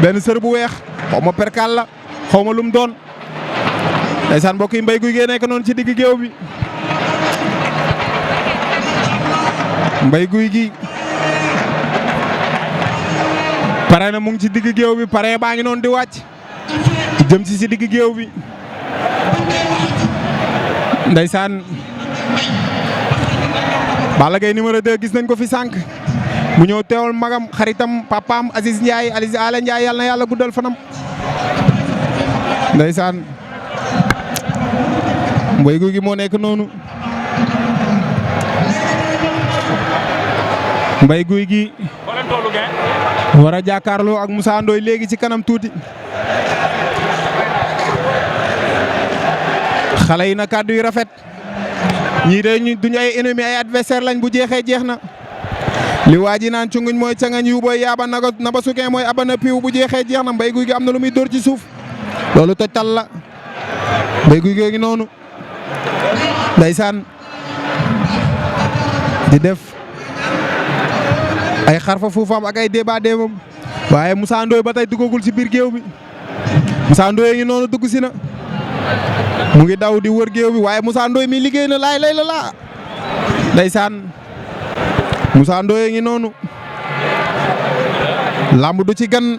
benn sër bu weex xaw ma perkal la xaw ma lum doon ndeysaan mbokk yi Mbaye Gouye Gui nekk noonu ci digg géew bi Mbaye Gouye Gui pare na mu ngi ci digg géew bi pare baa ngi noonu di wàcc jëm si digg géew bi ndeysaan Balla Gaye numéro 2 gis nañ ko fi sànq mu ñëw teewal magam xaritam papaam Aziz Ndiaye Ala Ndiaye yàlla na yàlla guddal fanam ndeysaan Mbaye Gouye Gui moo nekk noonu Mbaye Gouye Gui war a jàkkaarloo ak Moussa Ndoye léegi ci kanam tuuti xale yi na kàddu yu rafet ñii de duñu ay ennemi ay adversaire lañ bu jeexee jeex na li waa ji naan cunguñ mooy cangañ yu booy yaaba naba sukee mooy abana piw bu jeexee jeex na Mbaye Gouye Gui am na lu muy dóor ci suuf loolu tojtal la Mbaye Gouye Gui ngi noonu ndeysaan di def ay xarfa fuufam ak ay débat déebam waaye Moussa Ndoye ba tey duggagul ci biir géew bi Moussa Ndoye ngi noonu dugg si na mu ngi daw di wër géew bi waaye Moussa Ndoye mi liggéey na laay lay la laa ndeysaan Moussa Ndoye ngi noonu lamb du ci gan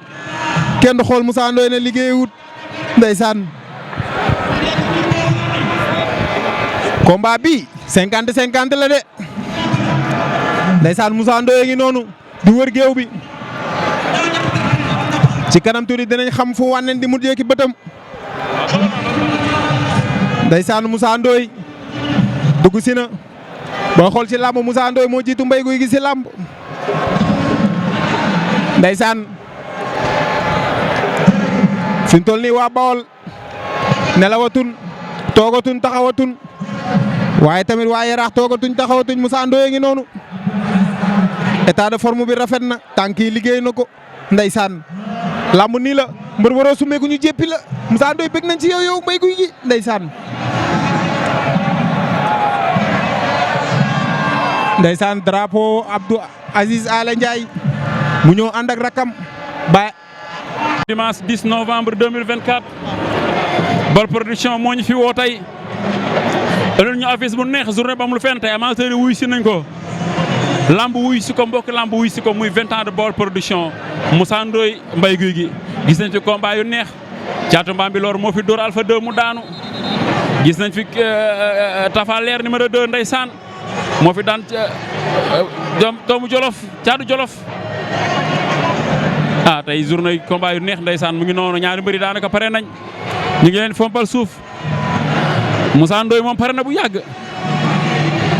kenn du xool Moussa Ndoye ne liggéeyut ndeysaan combat bi 50-50 la de ndeysaan Moussa Ndoye ngi noonu di wër géew bi ci kanam tuuti dinañ xam fu wànneen di mujjee ki bëtam ndeysaan Moussa Ndoye dugg si na boo xool ci làmb Moussa Ndoye moo jiitu Mbaye Gouye Gui si làmb ndeysaan fi mu toll nii waa Bawol nelawatun toogatun taxawatun waaye tamit waa Yaraax toogatuñ taxawatuñ Moussa Ndoye ngi noonu état de forme bi rafet na tànk yi liggéey na ko ndeysaan làmb nii la mbër waroo sumeeku ñu jéppi la Moussa Ndoye bëgg nañ ci yow Mbaye Gouye Gui ndeysaan ndeysaan drapeau Abdou Aziz Ala Ndiaye mu ñëw ànd ak rakam ba dimanche 10 novembre 2024 Baol Production moo ñu fi woo tey ëllëg ñu affiche bu neex journée ba amul fenn tey amateurs yi wuy si nañ ko lamb wuy si ko mbokk lamb wuy si ko muy 20 ans de Baol Production Moussa Ndoye Mbaye Gouye Gui gis nañ fi combat yu neex Caatu Mbambilor moo fi dóor Alpha 2 mu daanu gis nañ fi Tafa Leer numéro 2 ndeysaan moo fi daan doomu Jolof Caatu Jolof tey journée combat yu neex ndeysaan mu ngi noonu ñaari mbëri daanaka pare nañ ñu ngi leen fompal suuf Moussa Ndoye moom pare na bu yàgg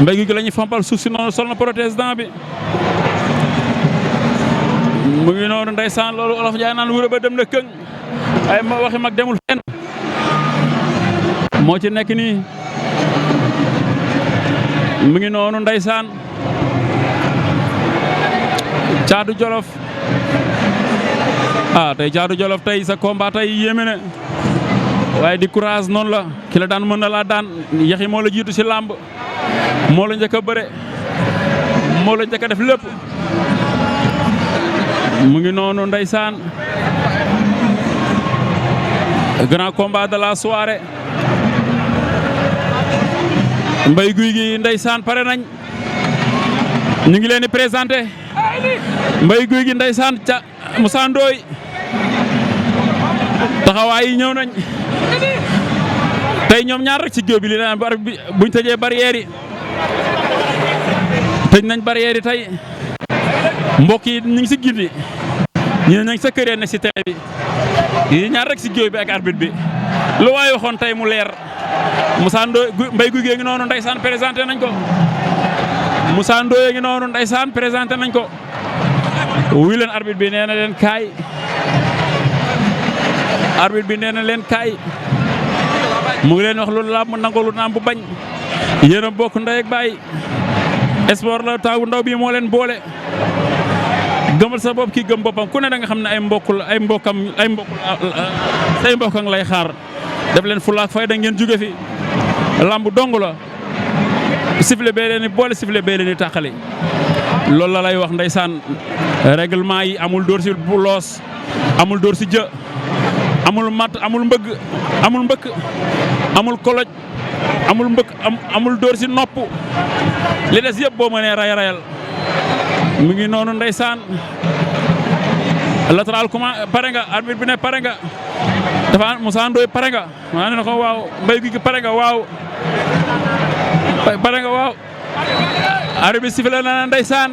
Mbaye Gouye Gui la ñuy fompal suuf si noonu sol na protestant bi mu ngi noonu ndeysaan loolu olof jaay naan wuro ba dem na këng ay ma waxi mag demul fenn moo ci nekk nii mu ngi noonu ndeysaan Caatu Jolof tey Caatu Jolof tey sa combat tey yéeme na waaye di courage noonu la ki la daan mën na laa daan yaxi moo la jiitu si làmb moo la njëkk a bëre moo la njëkk a def lépp mu ngi noonu ndeysaan grand combat de la soirée Mbaye Gouye Gui ndeysaan pare nañ ñu ngi leen di présenté Mbaye Gouye Gui ndeysaan ca Moussa Ndoye taxawaay yi ñëw nañ tey ñoom ñaar rek ci géew bi li naan buñ tëjee barrière yi tëj nañ barrière yi tey mbokk yi ñu ngi si gindi ñu ngi sa kër ne si télé bi yi ñaar rek si géew bi ak arbitre bi lu waay waxoon tey mu leer Moussa Ndoye Mbaye Gouye Gui ngi noonu ndeysaan présenté nañ ko Moussa Ndoye ngi noonu ndeysaan présenté nañ ko wuy leen arbitre bi nee na leen kaay arbitre bi nee na leen kaay mu ngi leen wax lu làmb nangu lu naam bu bañ yéen a bokk ndey ak baay sport la taw ndaw bi moo leen boole gëmal sa bopp kii gëm boppam ku ne da nga xam ne ay mbokkam say mbokkam lay xaar def leen fulaak fayda ngeen jóge fi lamb dong la sifflet bee leen ni boole sifflet bee leen ni tàqali loolu la lay wax ndeysaan règlement yi amul dóor si bu loos amul dóor si jë amul mat amul mbëgg amul mbëkk amul koloj amul mbëkk amul dóor si nopp li des yëpp boo mënee rayal mu ngi noonu ndeysaan latéral comment pare nga arbitre bi ne pare nga dafa Moussa Ndoye pare nga maa ne ko waaw Mbaye Gouy Gui pare nga waaw pare nga waaw arbitre bi sifflé na ndeysaan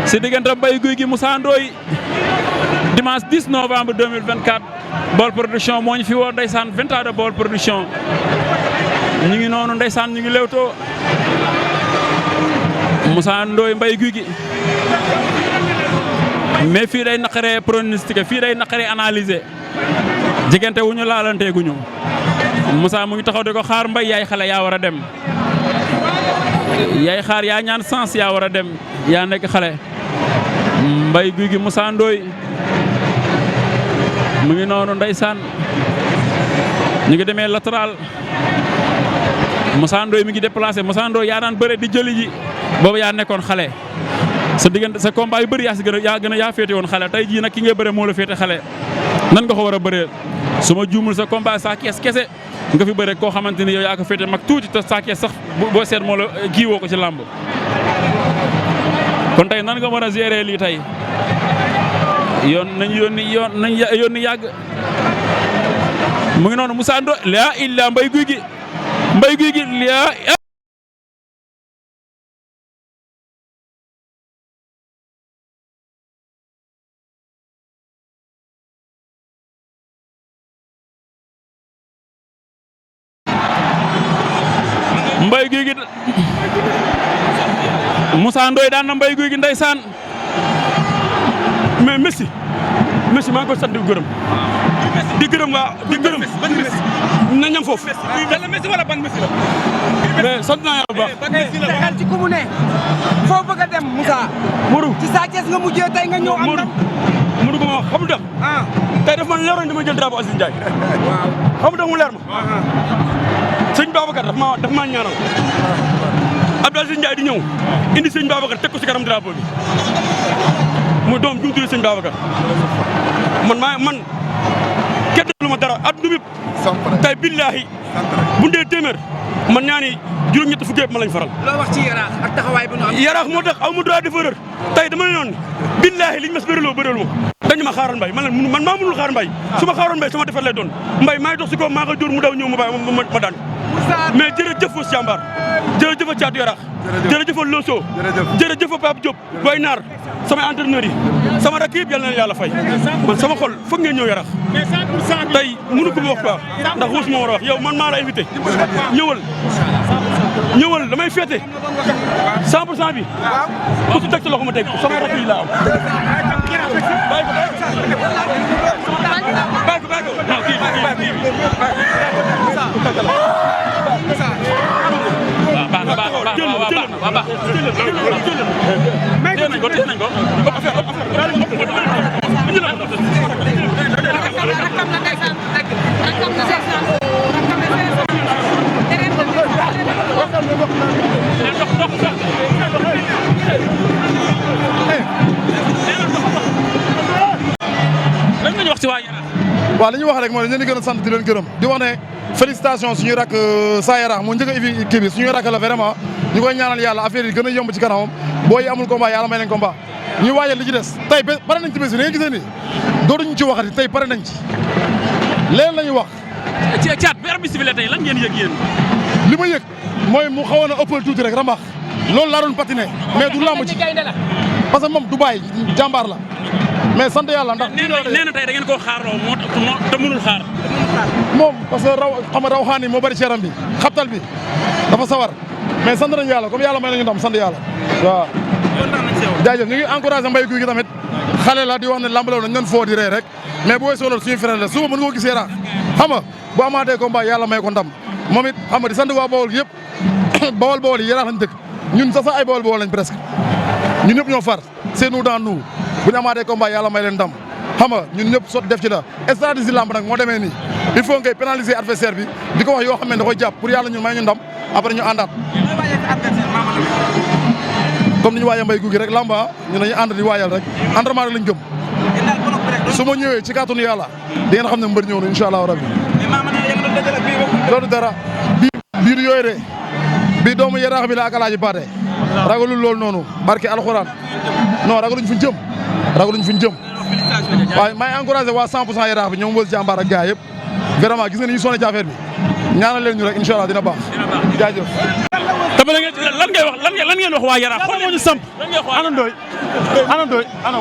si diggante Mbaye Gouy Gui Moussa Ndoye dimanche 10 novembre 2024 Baol Production moo ñu fi woo ndeysaan 20 ans de Baol Production ñu ngi noonu ndeysaan ñu ngi lewtoo Moussa Ndoye Mbaye Gouy Gui mais fii day naqaree pronostiqué fii day naqaree analyser jigante wu ñu laalante guñu Moussa mu ngi taxaw di ko xaar Mbaye yaay xale yaa war a dem yaay xaar yaa ñaan sens yaa war a dem yaa nekk xale Mbaye Gouy Gui Moussa Ndoye mu ngi noonu ndeysaan ñu ngi demee latéral Moussa Ndoye mi ngi déplacé Moussa Ndoye yaa daan bëre di jëli ji boobu yaa nekkoon xale sa diggante sa combat yu bëri yaa féete woon xale tey jii nag ki ngay bëre moo la féete xale nan nga ko war a bëree su ma juumul sa combat Sa Thiès kese nga fi bëre koo xamante ni yow yaa ko féete mag tuuti te Sa Thiès sax boo seet moo la kiiwoo ko ci làmb kon tey nan nga mën a gérer lii tey nañ yónni yàgg mu ngi noonu Moussa Ndoye laa illa Mbaye Gouy Gui Mbaye Gouy Gui laa Mbaye Gouy Gui Moussa Ndoye daan na Mbaye Gouy Gui ndeysaan mais Messi maa ngi koy sant di gërëm na ñam foofu la Messi wala ban Messi la mais sant naa yàlla bu baax xel ci ku mu ne foo bëgg a dem Moussa Modou ci Sa Thiès nga mujjee tey nga ñëw am na Modou ko ma wax xamul tax tey daf ma leeroon dama jël drapeau Aziz Ndiaye waaw xamul tax mu leer ma sëñ Babacar daf maa ñaanal Abdou Aziz Ndiaye di ñëw indi sëñ Babacar teg ko si kanam drapeau bi mu doom ju mu tuddee sëñ Babacar man kenn lu ma dara adduna bi tey billaahi bu dee téeméer man ñaa ni juróom-ñett fukki yëpp ma lañ faral. loo wax ci yaraax ak taxawaay bu ñu am. yaraax moo tax aw ma droit de erreur tey dama ne noonu billaahi liñ mas bëreloo ma dañu ma xaaral mbay man maa mënul xaar mbay su ma xaaroon mbay sama defar lay doon mbay maa ngi dox si kaw maa koy dóor mu daw ñëw ma daan mais jërëjëf Fos jàmbaar jërëjëf Caatu Yaraax jërëjëf Loso jërëjëf Pape Diop Boy Naar samay entraîneurs yi sama rakk yëpp yàlla na yàlla fay man sama xol foog ngeen ñëw Yaraax tey mënu ko ma wax quoi ndax Fos moo war a wax yow man maa la invité ñëwal damay féete 100% bi ku si teg sa loxo ma teg samay rakk yi laa am bàyyi waaw li ñuy wax rek mooy dañu leen di gën a sant di leen gërëm di wax ne félicitation suñuy rak Sa Yaraax moo njëkk a ivi kii bi suñuy rak la vraiment ñu koy ñaanal yàlla affaire yi gën a yomb ci kanamam boo yi amul combat yàlla may leen combat ñuy waajal li ci des tey pare nañ ci bés bi da nga gisee ni dootuñu ci waxati tey pare nañ ci leen la ñuy wax Thiat bi arbitre bi sifflé tey lan ngeen yëg yéen li ma yëg mooy mu xawoon a ëppal tuuti rek ramax loolu laa doon patiné mais du lamb ci parce que moom du bàyyi jàmbaar la mais sant yàlla ndax. nee na tey da ngeen koo xaarloo moo te mënul xaar. moom parce que xam nga rawxaan yi moo bëri ceeram bi xabtal bi dafa sawar mais sant nañu yàlla comme yàlla may nañu ndam sant yàlla waaw. jaajëf ñu ngi encouragé Mbaye Gouy Gui tamit xale la di wax ne lamb la nañ leen foo di ree rek mais bu weesoo loolu suñu frère la suba mën nga ko gisee ra xam nga bu amaatee combat yàlla may ko ndam moom it xam nga di sant waa Bawol yëpp Bawol yi Yaraax lañ dëkk ñun sax ay Bawol lañ presque ñun ñëpp ñoo far c'est nous dans nous bu ñu amaatee combat yàlla may leen ndam xam nga ñun ñëpp sot def ci la stratégie lamb nag moo demee nii il faut ngay pénaliser adversaire bi di ko wax yoo xam ne da koy jàpp pour yàlla ñun may ñu ndam après ñu àndaat comme ni ñu waajal Mbaye Gouy Gui rek lamba ñu nañu ànd di waajal rek entraînement rek lañ jëm su ma ñëwee ci kàttanu yàlla di ngeen xam ne mbër ñëw na incha allah rabbi. loolu dara biir yooyu de bii doomu yaraax bi la ak alaaji Paate ragalul loolu noonu barke alxuraan non ragaluñ fuñ jëm waaye may encouragé waa 100% yaraax bi ñoom wël jàmbaar ak gars yëpp vraiment gis nga ni ñu sonné ci affaire bi ñaanal leen ñu rek incha allah dina baax jaajëf. tamit lan ngeen wax waa yaraax yàlla moo ñu samp ana Ndoye ana